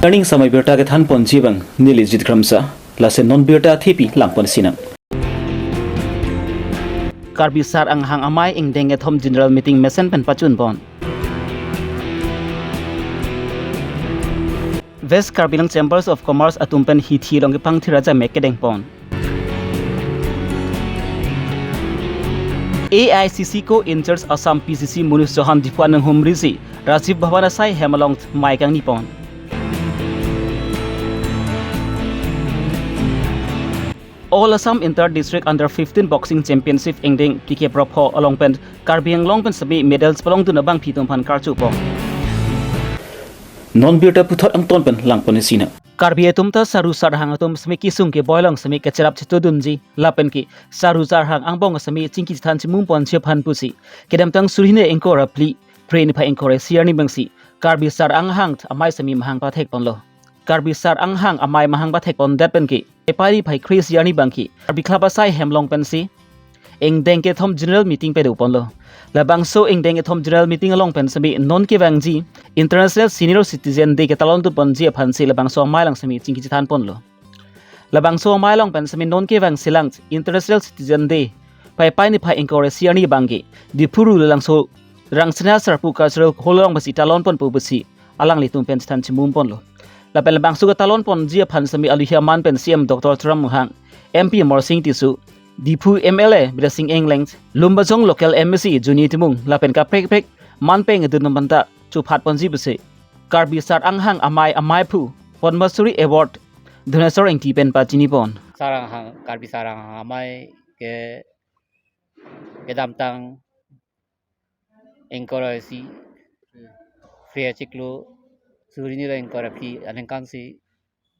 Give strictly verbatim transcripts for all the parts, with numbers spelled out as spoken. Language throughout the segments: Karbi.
Turning samai birta kethan ponji abang neli Jit Kramsa, lasi non birta thepi lang ponsinang. Karbi Sar Anghang Amei ingdeng kethom general meeting mesen pen pachun pon. West Karbi Anglong Chambers of Commerce atum pen hithi along kepangthir ajamek kedeng pon. A I C C co-in-charge Assam P C C Munish Chauhan Diphu anung humrisi Rajiv Bhavan asai hem along mei kangni pon. All Assam Inter District Under fifteen Boxing Championship ingdeng kikep ropho along pen Karbi Anglong pen semi medals palongdun abangpi atum aphan karchu pon. Non birta puthot angton pen lang ponsinang. Karbi atum ta saru sarhang atum semi kesung keboi along semi kacherap chetudunji lapen ke saru sarhang angbong semi chingki chethan chimum ponji aphan pusi kedamtang suri hini ingkoi ra phli, Phre niphai ingkoi ra isi arni abangsi Karbi Sar Anghang Amei semi mahang pathek ponlo. Karbi Sar Anghang Amei mahang pathek pondet pen ke ephai niphai kre-isi arni abangke Karbi Club asai hem along pensi ingdeng kethom general meeting pado ponlo. Labangso ingdeng kethom general meeting along pen semi non kevangji International Senior Citizen Day ketalon tu ponji aphansi labangso amei along semi chingki chethan ponlo. Labangso amei along pen semi non kevangsi lang International Citizen Day pai ephai niphai ingkoi ra isi arni abangke Diphu Rural Langso Rangsina Sarpo Cultural Hall along pensi talon ponpo pusi alanglitum pen chethan chimum ponlo. Lapen labangso ketalon ponji aphan semi aluhi aman pen C M Doctor Tuliram Ronghang, M P Amarsing Tisso, Diphu M L A Bidya Sing Engleng, Lumbajong local M A C Juni Timung lapen kaprek kaprek man pengdun atum aphanta chuphat ponji pusi Karbi Sar Anghang Amei ameiphu Padma Shri Award Dhaneswar Engti pen pachini pon. Sar Anghang, Karbi Sar Anghang Amei ke kedamtang ingkoi ra isi, Phre achiklo, suri hini ra ingkoi ra phli aningkan si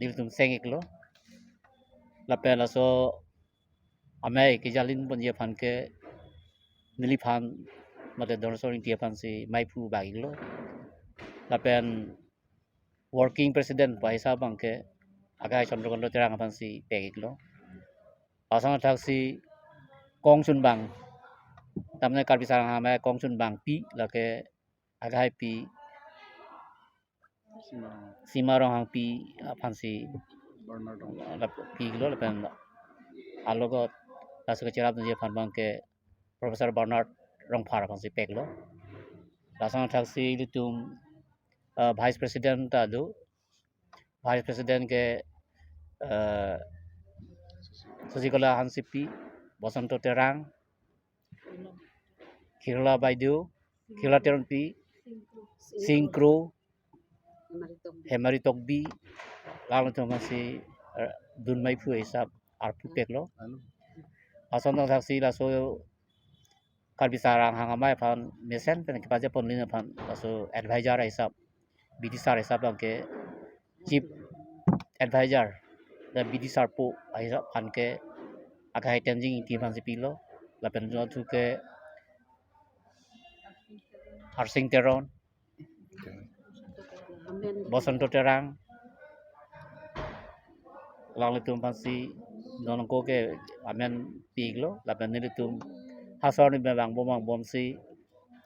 nelitum seng-iklo. Lapen laso amei kejalin ponji aphan ke neliphan mate Dhaneswar Engti aphansi meiphu bak-iklo. Lapen working president pu ahisap abangke akai Chandrakanta Terang aphansi pek-iklo. Lason athaksi kongchunbang, tamne Karbi Sar Anghang Amei kongchunbangpi lake akai pi Sima Ronghangpi aphansi Bernard Ronghang. Lap-, piklo lapen alogot laso kacherapji aphan abangke Professor Bernard Rongphar aphansi peklo. Lason athaksi ilitum, eh, Vice President ta do. Vice President ke, eh, Sasikola Hansepi, Bosanto Terang, Khirla Baideo, Khirla Teronpi, Sing Kro, Hemari Tokbi, lalu atum aphansi, eh, dun meiphu ahisap arpu peklo. Lason athaksi laso Karbi Sar Anghang Amei aphan mesen pen kepajapon lin aphan laso advisor ahisap, B D sir ahisap abangke chief advisor, dan B D sir pu ahisap aphan ke akai Tenzing Engti aphansi pilo, lapen dun athu ke Harsing Teron, Bosanto Terang, alanglitum aphansi non ko ke amen piklo, lapen nelitum hasor ni bang bom bang bomsi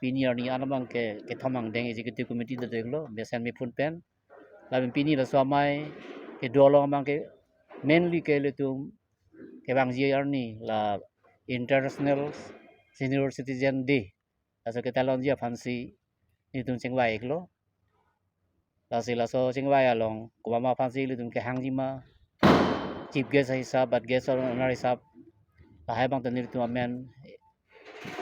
pini arni anamang ke kethom angdeng executive committee do deklo, mesen mephun pen, lapen pini laso amei kedo along abangke mainly ke ilitum kevangji arni la International Senior Citizen Day. Laso ketalonji aphansi nelitum chingvai-iklo. Lasi laso chingvai along komat ma aphansi ilitum kehangji ma, chief guest ahisap, but guest of honor ahisap, lahai abang ta nelitum amen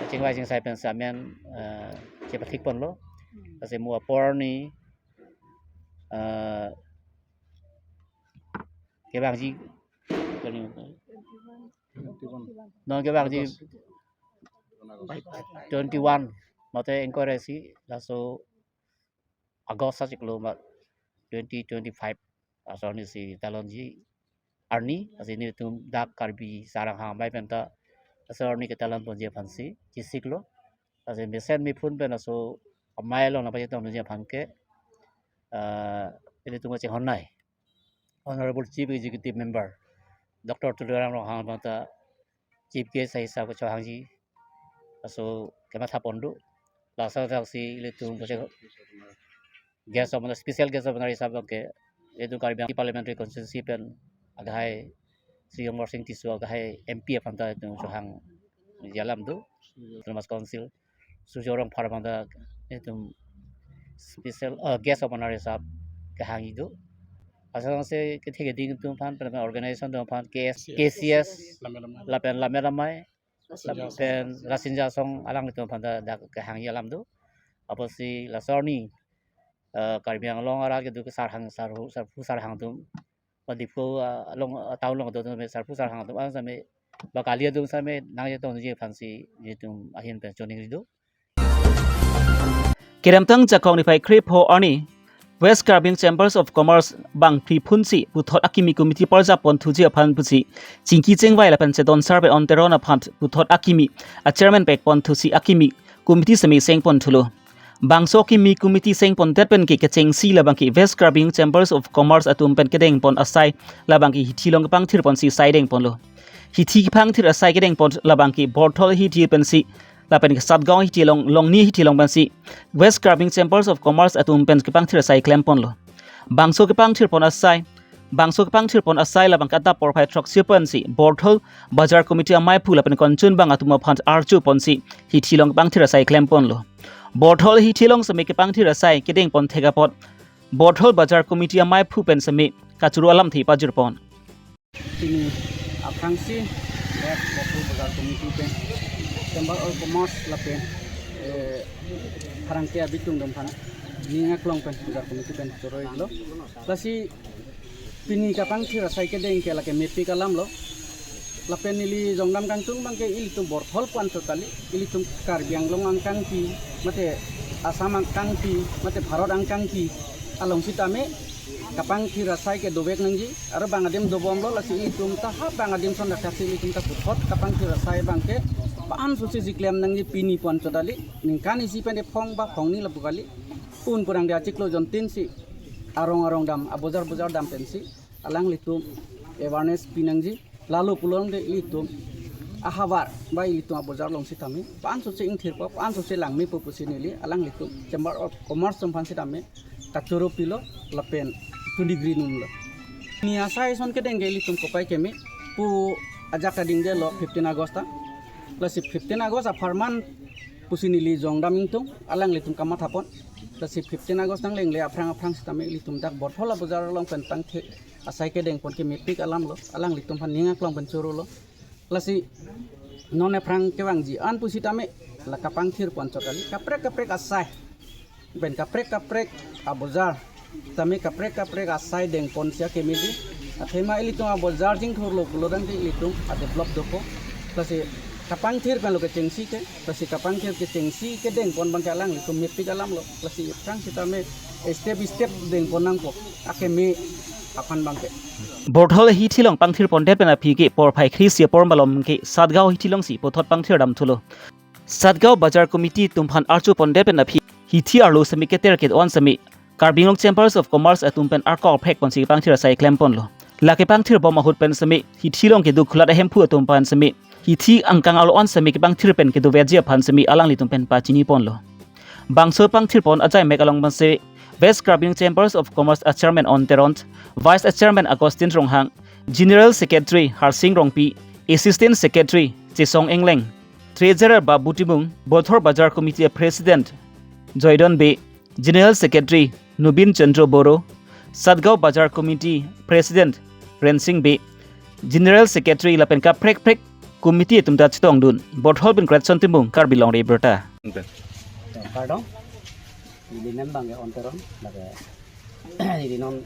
chingvai chingsai pensi amen, eh, chepathik ponlo. Lasi mo apor arni, eh, kevangji non kevangji twenty-one mate ingkoi ra isi, laso August achiklo ma twenty twenty-five, laso arnisi talonji arni, lasi nelitum dak Karbi Sar Anghang Amei pen ta laso arni ketalon ponji aphansi chesiklo. Lasi mesen mephun pen laso amei along nangpachetongdunji aphan ke, ah, ilitum kachinghon nei Honorable Chief Executive Member Doctor Tuliram Ronghang abang ta chief guest ahisap kachehangji, laso kematha pon do. Laso athaksi ilitum kachinghon guest of honor, special guest of honor ahisap abangke itum Karbi Anglong Parliamentary Constituency pen agahai Sri Amarsing Tisso agahai M P aphan ta itum chohangji alam do, Autonomous Council. Surjya Rongphar aphan ta itum special, uh, guest of honour hisap kehangji do. Asonsi kethe keding atum aphan, pen organization atum aphan, K S, K C S, lapen Lammet Amei, lapen Rasinja Asong alanglitum aphan ta dak kehangji alam do. Apotsi laso arni, eh, Karbi Anglong arat kedo ke sarhang, sarhu, sarphu sarhang atum, ba Diphu, ah, along, ah, town along do atum, sarphu sarhang atum, ah, same, ba kali atum same nangchetongji aphansi itum ahin pen choningri do. Kedamtang Jakong niphai krepho arni West Karbi Anglong Chambers of Commerce bangphli phunsi puthot akimi committee parjap pon thuji aphan pusi chingki chingvai lapen chedon sar pen Teron aphan puthot akimi a chairman pek pon thusi akimi committee semi seng pon thulo. Bangso akimi committee seng pondet pen ke kechengsi labang ke West Karbi Anglong Chambers of Commerce atum pen kedeng pon asai labang ke hithi along kepangthir ponsi sai deng ponlo. Hithi kepangthir asai kedeng pon labang ke Borthol hithi pensi lapen ke Satgaon hithi along, Longni hithi along pensi West Karbi Anglong Chambers of Commerce atum pen kepangthir asai klem ponlo. Bangso kepangthir pon asai, bangso kepangthir pon asai labang ke adap porphai throksi pensi Borthol Bazar Committee amaiphu lapen konchun bang atum aphan arju ponsi hithi along kepangthir asai klem ponlo. Borthol hithi along semi kepangthir asai kedeng pon thek apot Borthol Bazar Committee amaiphu pen semi kachoro alamthe pajir pon. Pini aphrangsi West Borthol Bazar Committee pen, Chamber of Commerce lapen, eh, pherangke abitung atum aphan ning aklong pen Bazar Committee pen choro-iklo. Lasi pini kepangthir asai kedeng ke lake mepik alam lo. Lapen neli jongdam kangtung abang ke ilitum Borthol pu-an chot kali, ilitum Karbi Anglong angkangpi, mate Assam angkangpi, mate Bharat angkangpi along sitame kepangthir asai ke dovek nangji, aro bang adim dobomlo, lasi ilitum ta ha bang adim ason dak si ilitum ta puthot kepangthir asai abang ke pa-an susi si klem nangji pini pu-an chot kali, ningkan isi pen de phong ba phong ni lapu kali, un kurang de achiklo jontin si arong arong dam, abojar bojar dam pensi alanglitum awareness pi nangji. Lalo pulote ilitum ahavar ba ilitum abojar along sitame pa-an susi ingthirpo, pa-an susi langmepo pusi neli alanglitum Chamber of Commerce atum aphan sitame kachoro pilo lapen chunigri numlo. Pini asai ason kedeng ke ilitum kopai keme pu ajak ading delo fifteen August ta. Lasi fifteen August apharman pusi neli jongdam ingtung, alanglitum kamatha pon. Lasi fifteen August nanglengle aphrang aphrang sitame ilitum dak Borthol abojar along pen tangthe asai kedeng pon ke mepik alam lo, alanglitum aphan ning aklong pen chorolo. Lasi non aphrang kevangji an pusitame la kepangthir pon chot kali, kaprek kaprek asai pen kaprek kaprek abojar tame kaprek kaprek asai deng ponsi akeme di. Athema ilitum abojar jingthurlo pulo tangte ilitum adevelop dopo. Lasi kepangthir pen lo kechengsi ke, lasi kepangthir kechengsi kedeng pon abang ke alanglitum mepik alam lo. Lasi aphrang sitame step step deng pon nangpo akeme aphan abang ke. Borthol hithi along pangthir pondet pen aphi ke porphai kre-isi apor malom ke Satgaon hithi alongsi puthot pangthir dam thulo. Satgaon Bazar Committee atum aphan arju pondet pen aphi hithi arlo semi keter ke-on semi Karbi Anglong Chambers of Commerce atum pen arkok aphek ponsi kepangthir asai klem ponlo. La kepangthir bom ahut pen semi hithi along kedo khulat ahemphu atum aphan semi hithi angkang arlo-an semi kepangthir pen kedoverji aphan semi alanglitum pen pachini ponlo. Bangso pangthir pon ajaimek along pensi West Karbi Anglong Chambers of Commerce a chairman On Teron, vice a chairman Augustine Ronghang, general secretary Harsing Rongpi, assistant secretary Chesong Engleng, treasurer Babu Timung, Borthol Bazar Committee president Joydon Bey, general secretary Nubin Chandra Boro, Satgaon Bazar Committee president Rensing Bey, general secretary lapen kaprek prek committee atum ta chetongdun. Borthol pen Gretson Timung, Karbi Longri Abirta. Pardon? Neli name abang ke On Teron, lake neli non,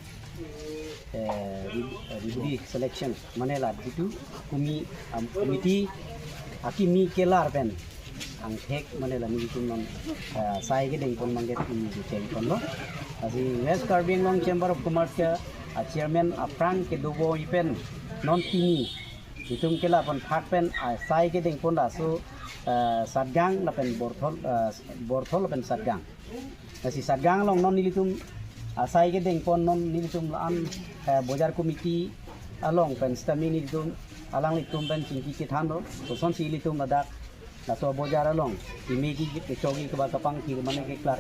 eh, re-, referee selection, mane la jitu kumi, um, committee akimi kelar pen angthek mane la nelitum non, eh, asai kedeng pon abang ke neli cheng ponlo. Lasi West Karbi Anglong Chamber of Commerce ke, ah, chairman aphrang kedo bom pen non pini itum kelar pon thak pen asai kedeng pon laso, eh, Satgaon lapen Borthol, eh, Borthol lapen Satgaon. Lasi Satgaon along non nelitum asai kedeng pon non nelitum la-an, eh, bojar committee along pen sitame nelitum alanglitum pen chingki chethanlo, kosonsi ilitum ladak Laso bojar along kimi ki kechogi keba kapangthir mane keklar,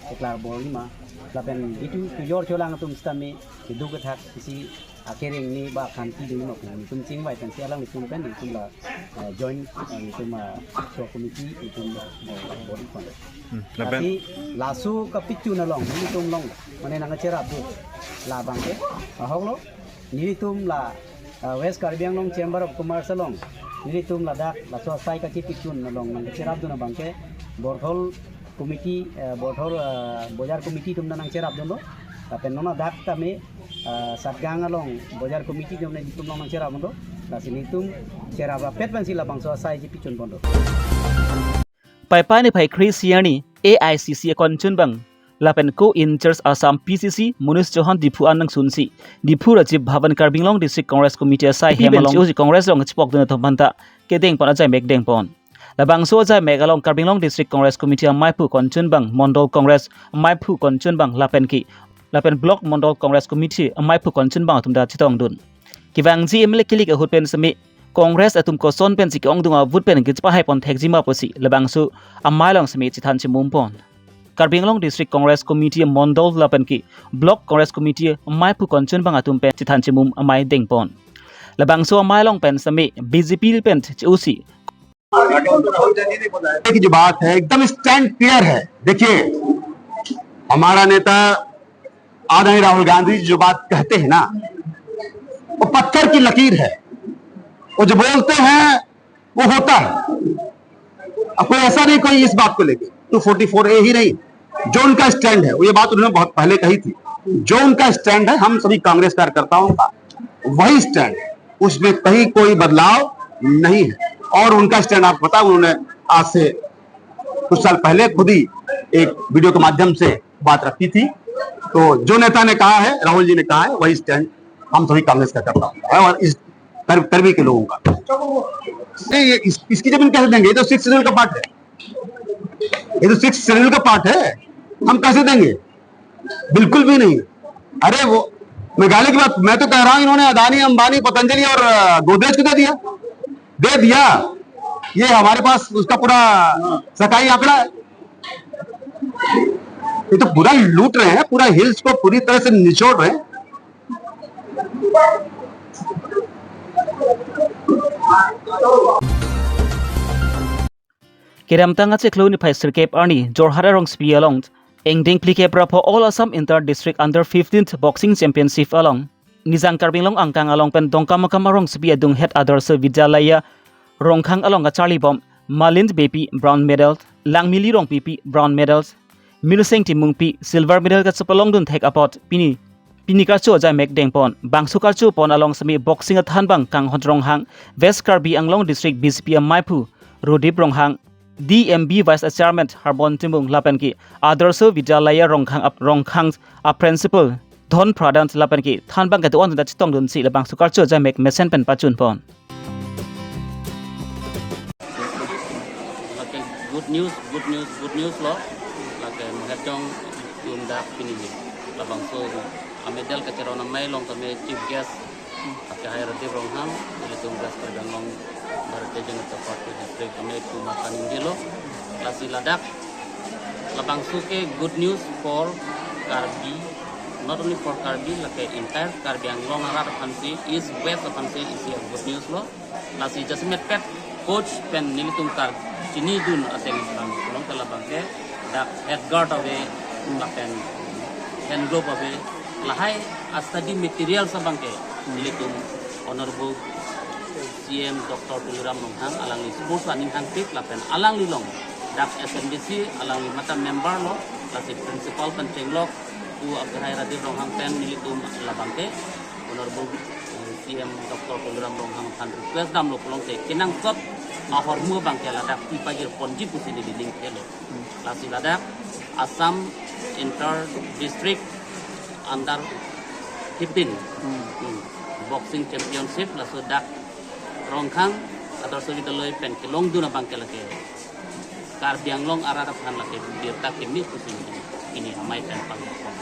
keklar bor lima. Lapen itum kejor cholang atum sitame keduk kethak isi akereng ni ba khanti dun ma pu itum chingvai pensi alanglitum pen itum la, eh, join, eh, itum, eh, so committee itum, eh, bor-i pon. Hmm, lapen? Lasi laso kepitun along itum along mane nangcherapdun labang ke ahok lo. Nelitum la, ah, West Karbi Anglong Chamber of Commerce along nelitum ladak laso asai kachipitun along nangcherapdun abang ke Borthol committee, eh, Borthol, ah, bojar committee atum nangcherapdunlo. Lapen non ladak tame, ah, Satgaon along bojar committee atum nelitum along nangcherapdunlo. Lasi nelitum cherap rapet pensi labangso asai chipitun ponlo. Paipai niphai kre-isi arni A I C C akonchunbang lapen co-in-charge Assam P C C Monish Chauhan Diphu an nangsunsi Diphu Rajiv Bhavan Karbi Anglong District Congress Committee asai hem along usi Congress along chepokdun atum aphanta kedengpon ajaimek dengpon. Labangso ajaimek along Karbi Anglong District Congress Committee amaiphu konchunbang, Mondol Congress amaiphu konchunbang lapen ke lapen Block Mondol Congress Committee amaiphu konchunbang atum ta chetongdun. Kevangji M L A kilik ahut pen sitame Congress atum koson pensi ke-ongdung avote pen kechepahai pon thekji ma pusi labangso amei along sitame chethan chemumpon. Karbi Anglong District Congress Committee Mondol lapen ke Block Congress Committee amaiphu konchunbang atum pen chethan chemum amei dengpon. Labangso amei along pen sitame B J P pen che-usi की जो बात है, एकदम stand clear है। देखिए, हमारा नेता आदरणीय राहुल गांधी जी जो बात कहते हैं ना, वो पत्थर की लकीर है। वो जो बोलते हैं, वो होता है। अब कोई ऐसा नहीं, कोई इस बात को लेके टू फोर्टी फोर ए ही नहीं, जो उनका स्टैंड है, वो ये बात उन्होंने बहुत पहले कही थी, जो उनका स्टैंड है, हम सभी कांग्रेस कार्यकर्ताओं का वही स्टैंड, उसमें कहीं कोई बदलाव नहीं है। और उनका स्टैंड आपको पता है, उन्होंने आज से कुछ साल पहले खुद ही एक वीडियो के माध्यम से बात रखी थी। तो जो नेता ने कहा है, राहुल जी ने कहा है, वही स्टैंड हम सभी कांग्रेस का करता है और इस कर, करबी के लोगों का। नहीं, ये इस, इसकी जमीन कैसे देंगे? ये तो सिक्स शेड्यूल का पार्ट है, ये तो सिक्स शेड्यूल का पार्ट है, हम कैसे देंगे? बिल्कुल भी नहीं। अरे वो मेघालय की बात मैं तो कह रहा हूँ, इन्होंने अदानी, अंबानी, पतंजलि और, अ, गोदरेज को दे दिया, दे दिया। ये हमारे पास उसका पूरा सगाई आंकड़ा है। ये तो पूरा लूट रहे हैं, पूरा हिल्स को पूरी तरह से निचोड़ रहे हैं। Kedamtang achiklo niphai sirkep arni Jorhat arongsopi along ingdeng phlikep ra pho All Assam Inter District Under fifteen Boxing Championship along Nijang Karbi Anglong angkang along pen Dongkamukam arongsopi adunghet Adarsha Vidyalaya Rongkhang along kacharlibom Malin Beypi bronze medal, Langmili Rongpipi bronze medal, Mirseng Timungpi silver medal kachepalongdun thek apot pini pini karcho ajaimek dengpon. Bangso karcho pon along sitame boxing athanbang Kanghon Ronghang, West Karbi Anglong District B J P amaiphu Rodip Ronghang, D M B Vice Chairman Harbon Timung lapen ke Adarsha Vidyalaya Rongkhang ap Rongkhang a Principal Dhon Pradhan lapen ke thanbang kedo-an ta chetongdunsi labangso karcho ajaimek mesen pen pachunpon. Lake good news, good news, good news lo. Lake muhet jong tum dak pini ni. Labangso a medal kacheron amei along tame chief guest akehai Radip Ronghang, ilitum West Karbi Anglong Bharatiya Janata Party district amei pu mata ningje lo. Lasi ladak labangso ke good news for Karbi, not only for Karbi, lake entire Karbi Anglong arat aphansi, East West aphansi isi a good news lo. Lasi jasemet pet coach pen nelitum kachinidun ateng abang, along ke labang ke dak head guard ave, lapen hand glove ave, lahai a study materials abang ke nelitum Honorable C M Doctor Tuliram Ronghang alangli sports aning hangpik lapen alangli along dak S M D C alangli mata member lo, lasi principal pen chenglok pu akehai Radip Ronghang pen nelitum labang ke Honorable, eh, C M Doctor Tuliram Ronghang aphan request damlo pulote kenangsot ahormu abang ke ladak pipajir ponji pusi neli ning thelo. Lasi ladak Assam Inter District Under fifteen, hmm, Boxing Championship laso dak Rongkhang Adarsha Vidyalaya pen kelongdun abang ke lake Karbi Anglong arat aphan lake birta keme pusi pini amei pen pangpon.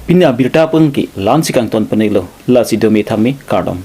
Pini abirta pangki lansi kangton penelo, lasi dome thame kardom.